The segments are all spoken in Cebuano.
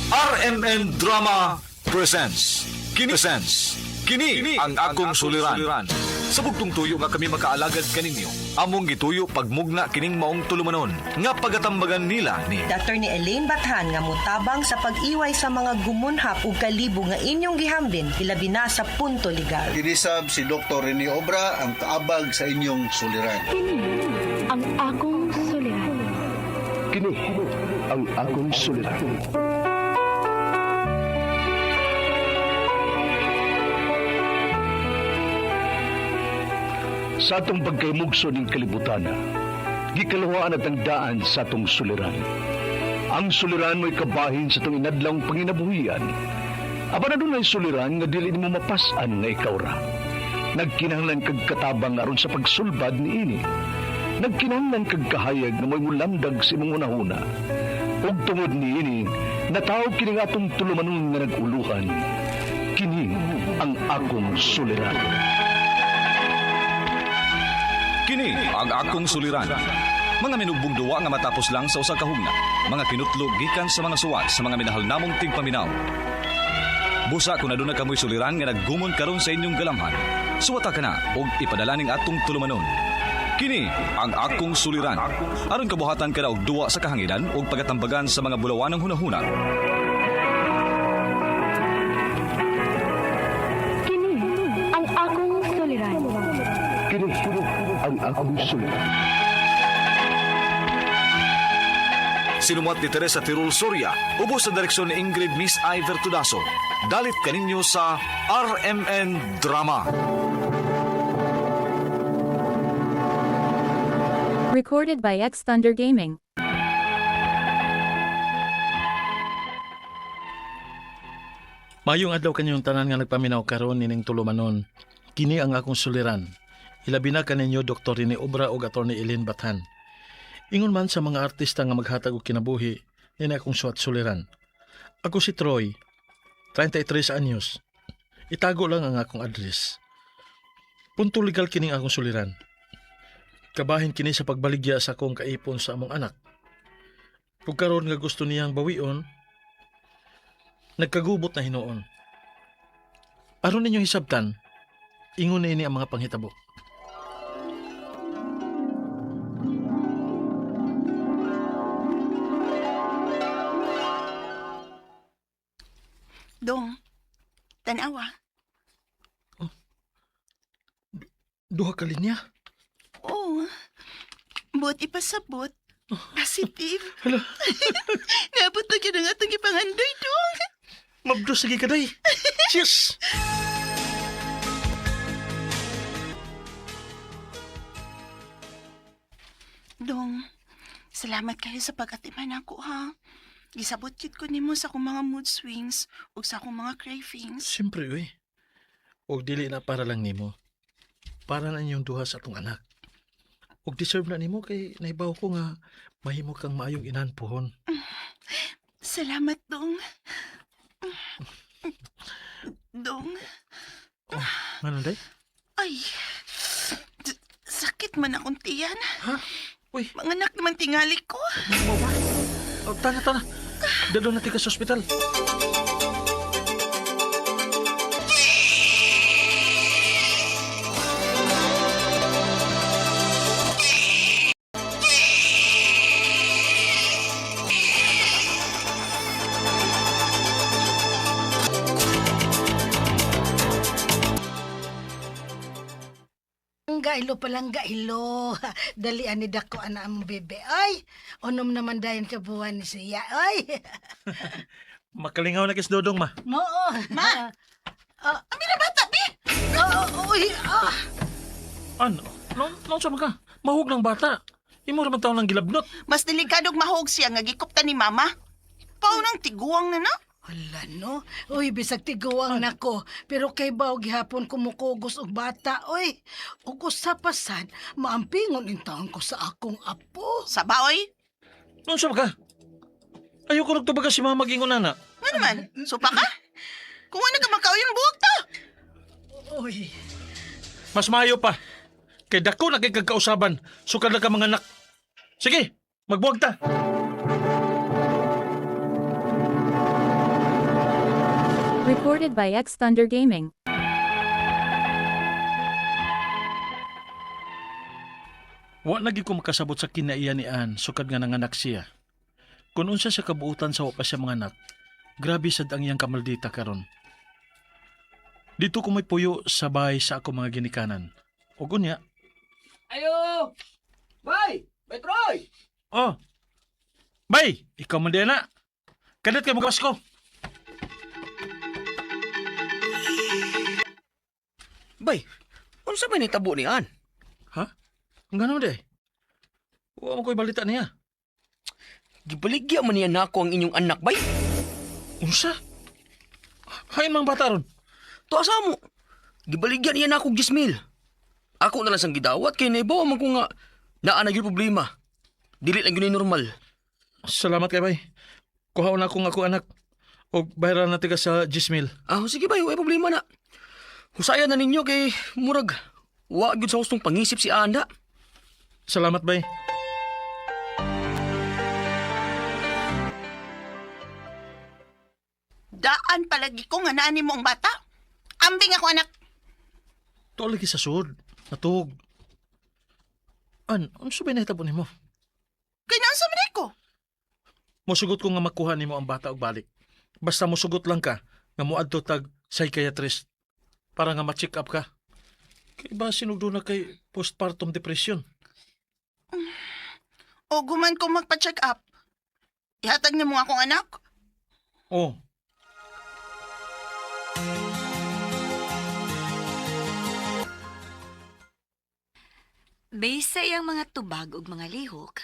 RMN Drama presents Kini presents Kini ang akong suliran. Sa bugtong tuyo nga kami makaalagad kaninyo, among gituyo pagmugna kining maong tulumanon nga pagatambagan nila ni Attorney Elaine Bathan nga mutabang sa pag-iway sa mga gumunhap ug kalibo nga inyong gihambin hilabi na sa punto legal. Kinisab si Dr. Rene Obra ang kaabag sa inyong suliran. Kini ang akong suliran. Kini ang akong suliran. Sa atong pagkaymugso ning kalibutan, gikaluhaan at ang daan sa atong suliran. Ang suliran mo'y kabahin sa atong inadlawng panginabuhian. Apan adunay suliran nga dili nimo mapas-an nga ikaw ra. Nagkinahanglan kag katabang aron sa pagsulbad niini. Nagkinahanglan kag kahayag nga mo'y mulamdag sa imong hunahuna. Ug tungod niini, nataw kini nga atong tulumanon nga nag-uluhan. Kini ang akong suliran. Kini ang akong suliran. Mga minugbong duwa nga matapos lang sa usa ka hugna. Mga kinutlog gikan sa mga suwat sa mga minahal namong tigpaminaw. Busa kung aduna kamoy suliran nga naggumon karon sa inyong galamhan. Suwata ka na og ipadala ning atong tulumanon. Kini ang akong suliran. Aron kabuhatan ka na og duwa sa kahanginan og pagatambagan sa mga bulawanang hunahuna. Kini ang akong suliran. Kini ang akong suliran. Sinumat ni Teresa Tirul Soria, ubos sa direksyon ni Ingrid Miss Iver Tudaso. Dalit kaninyo sa RMN Drama. Recorded by X Thunder Gaming. Mayong adlaw kanyong tanan nga nagpaminaw karon nining tulumanon. Kini ang akong suliran. Ilabi na kaninyo Dr. Rene Obra ug Attorney Eileen Bathan. Ingon man sa mga artista nga maghatag og kinabuhi, nini akong suwat suliran. Ako si Troy, 33 anyos. Itago lang ang akong address. Punto legal kining akong suliran. Kabahin kini sa pagbaligya sa akong kaipon sa among anak. Ug karon nga gusto niyang bawion, nagkagubot na hinuon. Aron ninyong hisabtan, ingon niini ang mga panghitabo. Dong, tanawa. Duha ka linya. Oo. Buot ipasabot. Positive. Hala. Naabot na yun ang atong ipangandoy, Dong. Mabdos lagi ka day. Cheers! Dong, salamat kayo sa pag-atiman ako, ha. Gisabot kit ko nimo sa akong mga mood swings ug sa akong mga cravings. Siyempre, uy. Og dili na para lang nimo. Para na inyong duha sa atong anak. Og deserve na nimo kay naibaw ko nga mahimo kang maayong inahan pohon. Salamat, Dong. Dong, Ngano day? ay, sakit man akong tiyan. Ha? Uy, Manganak naman tingali ko. oh, tana tana. Dalo na tika sa ospital. Palangga, ilo, palangga, ilo. Dali ani dako ana among bebe. Ay, unom naman dayon ka buwan ni siya. Ay, Makalingaw na kis Dodong ma. moo. Ma! Ah, Ami na bata, bi! oh, uy, ah. Ano? Non, non sa ka? Mahug ng bata. Imo ra man taon ng gilabnot. Mas delikadong mahog siya nga gikupta ni mama. Pao ng tiguang na na. Hala no. Uy, bisag tiguang nako. Pero kay bao gihapon kumukugos og bata, uy. Ug usa pa sad, maampingon intaon ko sa akong apo. Sa baoy? Non sa ka? Ayoko nagtubaga si mama gingon ana. Nga naman, supa ka? Kung ano ka makauyon, buwag ta. Uy, Mas maayo pa. Kay dako na kay kagkausaban. Sukad na ka mga anak. Sige, magbuwag ta. Recorded by X Thunder Gaming. Wa lagi ko makasabot sa kinaiya ni Ann sukad nga nanganak siya. Kung unsa sa kabuutan sa wa pa siya mga anak, grabe sad ang iyang kamaldita karon. Dito ko may puyo sa bahay sa ako mga ginikanan. Ug unya, Ayo! Bay! Bay Troy! oh, bay, ikaw man din na. Kadat kay mo ko. Bay, unsa may nitabo ni An? Ha? Ang gano'n de? Wa mo ko'y balita niya. Gibaligya man niya nako ang inyong anak, bay. Unsa? Hain mang bata ron. Tuwa sa mo. Gibaligya niya nako og 10,000. Ako na lang sang gidawat kay naibaw man ko nga naa na gyud problema. Dili lang gyud ni normal. Salamat kay bay. Kuhaon na akong ako anak. Og bayaran na tiga sa 10,000. Ah, sige bay, way problema na. Husayan na ninyo kay murag wa gyud sa hustong pangisip si Anda. Salamat bay. Daan palagi ko nga naani mo ang bata. Ambing ako anak. Tuwa lagi sa sud. Natuog. An, unsa ba nahitabo nimo? Kay naunsa man ko? Mosugot ko nga makuha nimo ang bata og balik. Basta mosugot lang ka nga moadto tag psychiatrist para nga ma-check up ka. Kay ba sinugdo na kay postpartum depression? O guman ko magpa-check up. Ihatag niyo mo akong anak. Oh, Based sa iyang mga tubag ug mga lihok,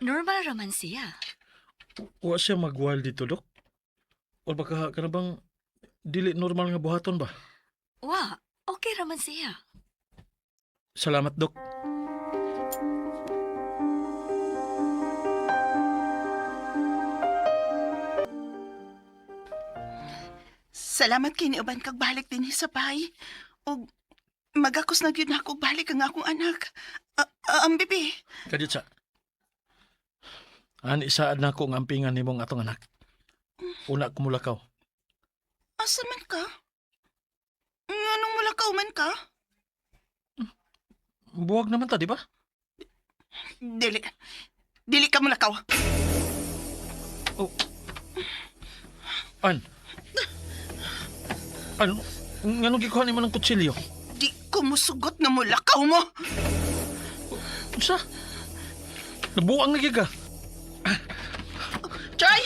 normal raman siya. wa siya magwild dito, dok? O baka kana bang dili normal nga buhaton ba? Wa, okay raman siya. Salamat, dok. Salamat kay niuban kag balik dinhi sa bahay. Og magakos na gyud nako balik ang akong anak. Ang bibi. Kadiyot sa. An isaad na ko ang ampingan nimong atong anak. Una kumulakaw. Asa man ka? Nganong mulakaw man ka? Buwag naman ta, di ba? Dili. Dili ka mulakaw. Oh. An? Ano? Nganong gikuha nimo ng kutsilyo? Di ko musugot nga mulakaw mo. Unsa? Nabuang lagi ka. Troy!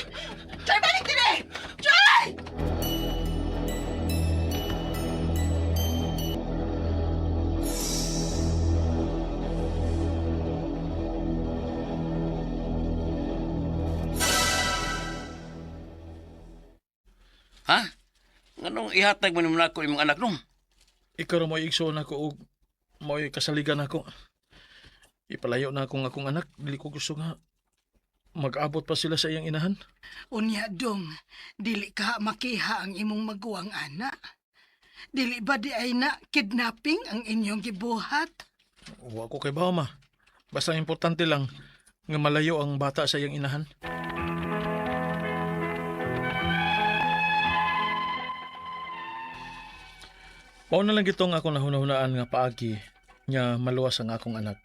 Troy, balik dinhi! Troy! Ha? Nganong ihatag man nimo nako imong anak nung? Ikaw ra mo'y igsoon ako og mo'y kasaligan ako. Ipalayo na akong akong anak. Dili ko gusto nga mag-abot pa sila sa iyang inahan. Unya dong, dili ka makiha ang imong maguwang ana. Dili ba di ay na kidnapping ang inyong gibuhat? Wa ko kay bawa, ma. Basta ang importante lang nga malayo ang bata sa iyang inahan. Mao na lang gitong akong nahunahunaan nga paagi nga maluwas ang akong anak.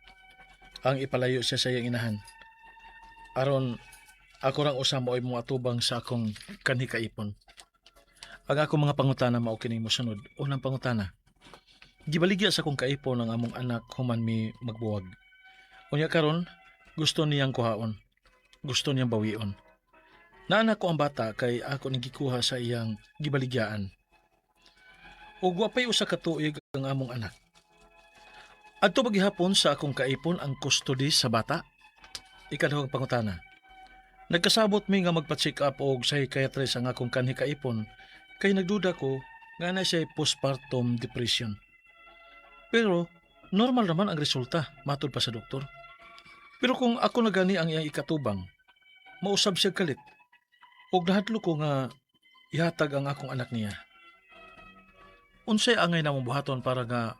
Ang ipalayo siya sa iyang inahan. Aron ako rang usa mo'y moatubang sa akong kanhikaipon. Ang akong mga pangutana mao kining mosunod. Unang pangutana. Gibaligya sa akong kaipon ang among anak human mi magbuwag. Unya karon, gusto niyang kuhaon. Gusto niyang bawion. Naanak ko ang bata kay ako ning gikuha sa iyang gibaligyaan. Ug wa pay usa ka tuig ang among anak. Adto ba gihapon sa akong kaipon ang custody sa bata? Ikaduhang pangutana. Nagkasabot mi nga magpa-check up og psychiatrist ang akong kanhi kaipon kay nagduda ko nga na siya postpartum depression. Pero normal naman ang resulta matod pa sa doktor. Pero kung ako na gani ang iyang ikatubang, mausab siya kalit. Og nahadlo ko nga ihatag ang akong anak niya. Unsay angay namong buhaton para nga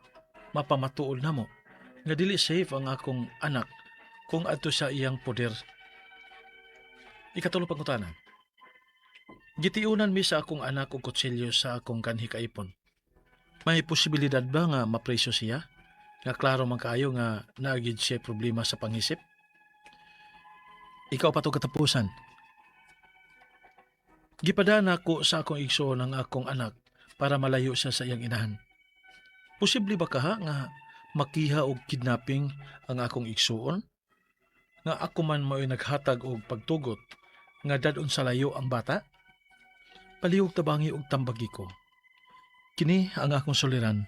mapamatuol namo nga dili safe ang akong anak kung adto sa iyang poder. Ikatulo pangutana. Gitiunan mi sa akong anak og kutsilyo sa akong kanhi kaipon. May posibilidad ba nga mapreso siya? Nga klaro man kaayo nga naa gyud siya problema sa pangisip? Ikaw pa to katapusan. Gipadana ko sa akong igsoon ang akong anak para malayo siya sa iyang inahan. Posible ba kaha nga makiha og kidnapping ang akong igsuon? Nga ako man mao'y naghatag og pagtugot nga dad-on sa layo ang bata? Palihog tabangi og tambagi ko. Kini ang akong suliran,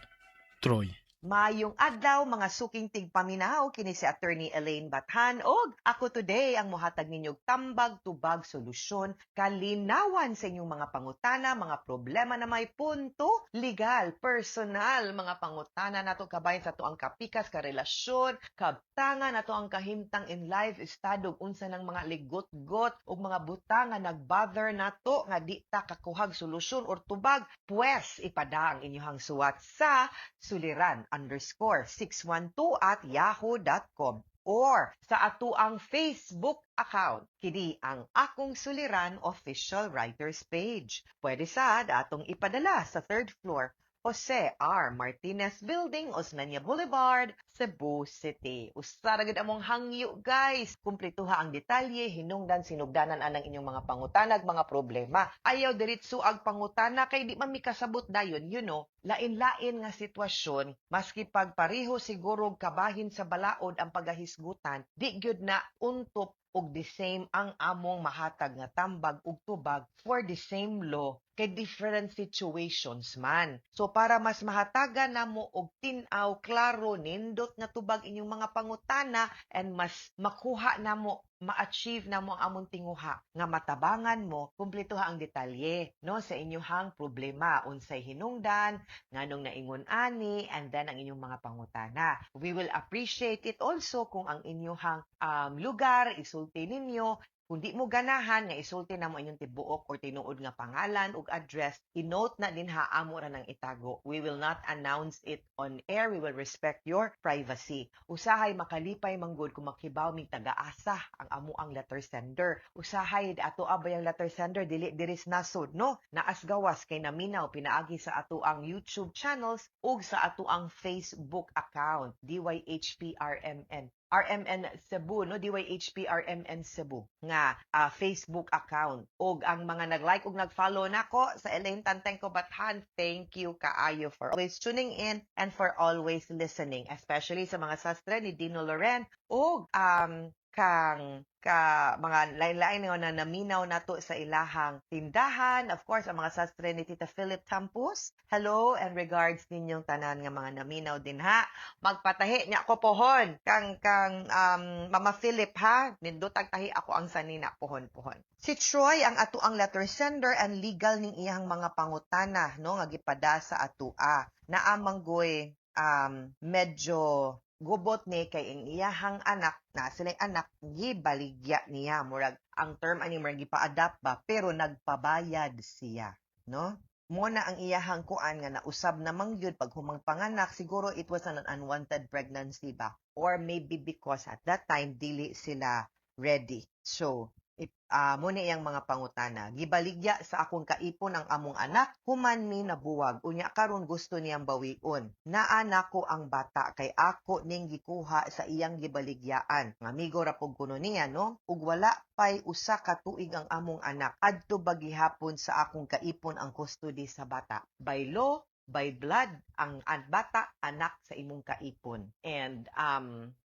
Troy. Maayong adlaw, mga suking tigpaminaw, kini si Attorney Elaine Bathan og ako today ang mohatag ninyo og tambag, tubag, solusyon, kalinawan sa inyong mga pangutana, mga problema na may punto legal, personal, mga pangutana nato kabahin sa atoang kapikas, karelasyon, kabtangan nato ang kahimtang in life, estado ug unsa ng mga ligot-got ug mga butang nga nagbother nato nga di ta kakuhag solusyon or tubag, pues ipada ang inyong suwat sa suliran_612@yahoo.com or sa atoang Facebook account. Kini ang Akong Suliran Official Writers Page. Pwede sad atong ipadala sa third floor, Jose R. Martinez Building, Osmeña Boulevard, Cebu City. Usa ra gid among hangyo, guys. Kumplituha ang detalye, hinungdan sinugdanan anang inyong mga pangutanag, mga problema. Ayaw diretso ag pangutana kay di man mi kasabot dayon. Lain-lain nga sitwasyon, maski pag pareho siguro kabahin sa balaod ang pagahisgutan, di gyud na untop og the same ang among mahatag nga tambag ug tubag for the same law kay different situations man. So para mas mahatagan namo og tin-aw, klaro, nindot nga tubag inyong mga pangutana and mas makuha namo, ma-achieve namo ang among tinguha nga matabangan mo, kumpleto ang detalye, no, sa inyong problema, unsay hinungdan, nganong naingon ani, and then ang inyong mga pangutana. We will appreciate it also kung ang inyong lugar isulti ninyo. Kung di mo ganahan nga isulti namo inyong tibuok or tinuod nga pangalan ug address, i-note na din ha, amo ra nang itago. We will not announce it on air. We will respect your privacy. Usahay makalipay manggod kung makibaw mig taga-asa ang amo ang letter sender. Usahay ato abay ang letter sender dili diri sa nasod, no? Naas gawas kay naminaw pinaagi sa ato ang YouTube channels ug sa ato ang Facebook account, DYHPRMN. RMN Cebu, no, DYHPRMN Cebu nga Facebook account. Og ang mga nag-like ug nag-follow nako sa Elaine Tantengco Bathan, thank you kaayo for always tuning in and for always listening, especially sa mga sastre ni Dino Loren ug kang ka mga lain-lain nga na naminaw nato sa ilahang tindahan. Of course, ang mga sastre ni Tita Philip Tampus. Hello and regards ninyong tanan nga mga naminaw din ha. Magpatahi niya ko pohon. Kang Mama Philip ha. Nindot ang tahi ako ang sanina pohon pohon. Si Troy ang ato ang letter sender and legal ning iyang mga pangutana, no, nga gipada sa atua. Naa manggoy medyo gubot ni kay ang iyahang anak na sila'y anak gibaligya niya, murag ang term ani murag gipa-adopt ba, pero nagpabayad siya, no? Mo na ang iyahang kuan nga nausab namang yun pag humang panganak. Siguro it was an unwanted pregnancy ba, or maybe because at that time dili sila ready. So mo na iyang mga pangutana. Gibaligya sa akong kaipon ang among anak, human mi nabuwag. Unya karon gusto niyang bawion. Naa nako ang bata kay ako ning gikuha sa iyang gibaligyaan. Ang amigo ra pug kuno niya, no? Ug wala pay 1 ka tuig ang among anak. Adto ba gihapon sa akong kaipon ang custody sa bata? By law, by blood, ang bata anak sa imong kaipon. And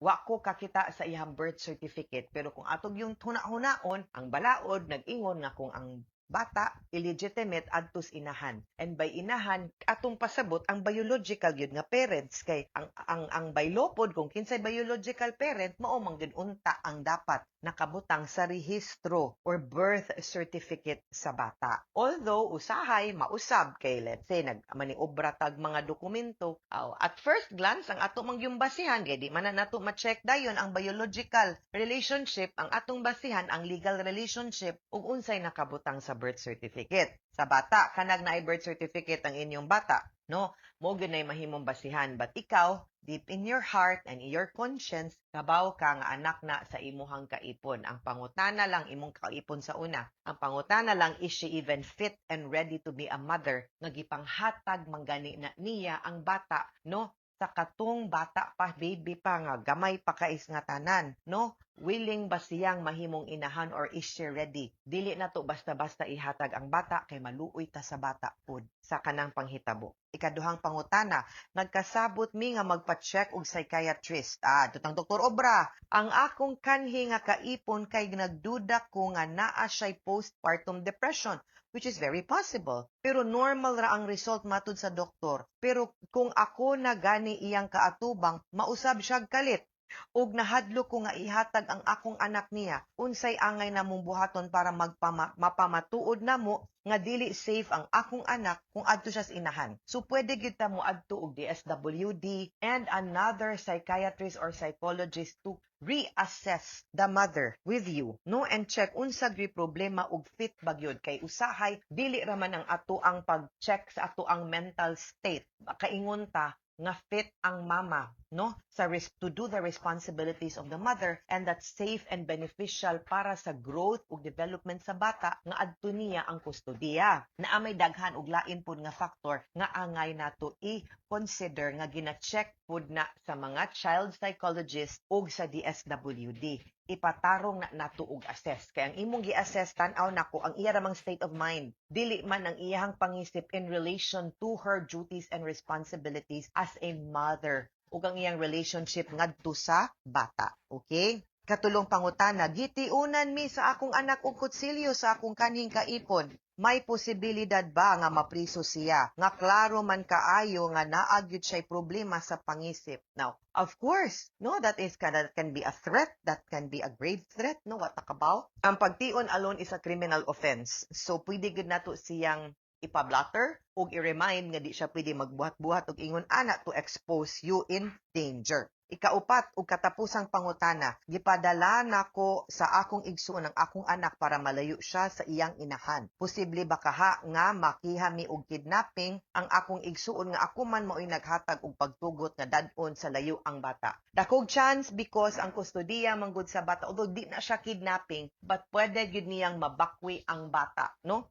wa ko kakita sa iyang birth certificate, pero kung atog yung huna-hunaon, ang balaod nag-ingon nga kung ang bata illegitimate, adtos inahan. And by inahan, atong pasabot ang biological yun nga parents, kay ang by law pod, kung kinsay biological parent, mao man gyud unta ang dapat nakabutang sa rehistro or birth certificate sa bata. Although usahay mausab kay let's say nagmaniobra tag mga dokumento, at first glance ang ato mang yung basihan kay di man na nato ma-check dayon ang biological relationship, ang atong basihan ang legal relationship ug unsay nakabutang sa birth certificate sa bata. Kanag naay birth certificate ang inyong bata. No, mao gyud nay mahimong basihan, but ikaw, deep in your heart and in your conscience, kabaw ka nga anak na sa imuhang kaipon. Ang pangutana lang, imong kaipon sa una. Ang pangutana lang, is she even fit and ready to be a mother? Nga gipanghatag manggani na niya ang bata, no? Sa katong bata pa, baby pa nga, gamay pa kais nga tanan, no? Willing ba siyang mahimong inahan or is she ready? Dili na to basta-basta ihatag ang bata kay maluoy ta sa bata pud sa kanang panghitabo. Ikaduhang pangutana, nagkasabot mi nga magpa-check og psychiatrist. Ah, tutang Dr. Obra, ang akong kanhi nga kaipon kay nagduda ko nga naa siya'y postpartum depression, which is very possible. Pero normal ra ang result matud sa doktor. Pero kung ako na gani iyang kaatubang, mausab siya kalit. Ug nahadlok ko nga ihatag ang akong anak niya. Unsay angay namong buhaton para mapamatuod namo nga dili safe ang akong anak kung adto siya sa inahan? So pwede gyud ta mo adto og DSWD and another psychiatrist or psychologist to reassess the mother with you, no, and check unsa gyud problema ug fit ba gyud, kay usahay dili ra man ang ato ang pag-check sa ato ang mental state kaingon ta nga fit ang mama, no, sa to do the responsibilities of the mother and that's safe and beneficial para sa growth ug development sa bata nga adto niya ang kustodiya. Naa may daghan og lain pud nga factor nga angay nato i-consider nga gina-check pud na sa mga child psychologist ug sa DSWD. Ipatarong na nato og assess kay ang imong gi-assess, tan-aw nako ang iya ramang state of mind, dili man ang iyahang pangisip in relation to her duties and responsibilities as a mother ug ang iyang relationship ngadto sa bata. Okay. Katulong pangutana, gitiunan mi sa akong anak og kutsilyo sa akong kanhing kaipon. May posibilidad ba nga mapriso siya? Nga klaro man kaayo nga naa gyud siya'y problema sa pangisip. Now, of course, no, that can be a threat, that can be a grave threat, no, wa ta kabaw. Ang pagtion alone is a criminal offense. So pwede gyud nato siyang ipa-blotter ug i-remind nga di siya pwede magbuhat-buhat og ingon ana to expose you in danger. Ikaupat ug katapusang pangutana, gipadala nako sa akong igsuon ang akong anak para malayo siya sa iyang inahan. Posible ba kaha nga makiha mi og kidnapping ang akong igsuon nga ako man mao'y naghatag og pagtugot nga dad-on sa layo ang bata? Dakog chance because ang kustodiya manggod sa bata, although di na siya kidnapping, but pwede gyud niyang mabakwi ang bata, no?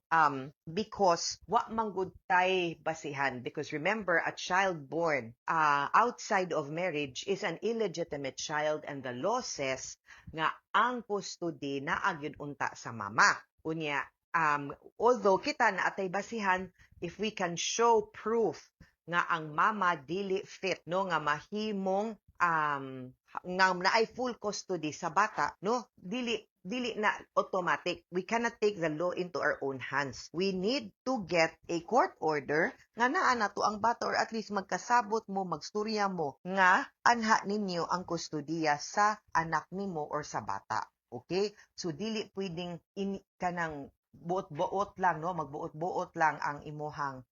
Because wa man gud tay basihan, because remember, a child born outside of marriage is an illegitimate child and the law says nga ang custody naa gyud unta sa mama. Unya, although kita naa tay basihan if we can show proof nga ang mama dili fit, no, nga mahimong nga naay full custody sa bata, no, dili dili na automatic. We cannot take the law into our own hands. We need to get a court order nga naa na to ang bata or at least magkasabot mo, magsturya mo nga anha ninyo ang kustodiya sa anak nimo or sa bata. Okay? So dili pwedeng in kanang buot-buot lang, no, magbuot-buot lang ang imuhang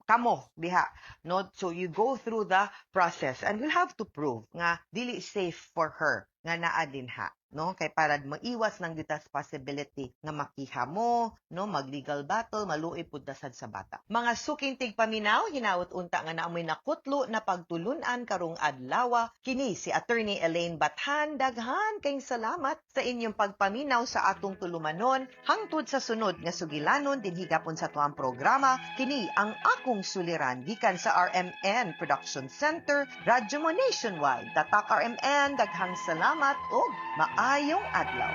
kamo diha, no. So you go through the process and we'll have to prove nga dili safe for her nga naa dinha, no, kay para maiwas lang gyud tas possibility nga makiha mo, no, mag legal battle, maluoy pud ta sad sa bata. Mga suking tigpaminaw, hinaot unta nga naa moy nakutlo na pagtulunan karong adlaw. Kini si Attorney Elaine Bathan. Daghan kayong salamat sa inyong pagpaminaw sa atong tulumanon. Hangtod sa sunod nga sugilanon dinhi gapon sa tuang programa, kini ang Akong Suliran, gikan sa RMN Production Center, Radyo Mo Nationwide. Tatak RMN, daghang salamat ug maayong adlaw.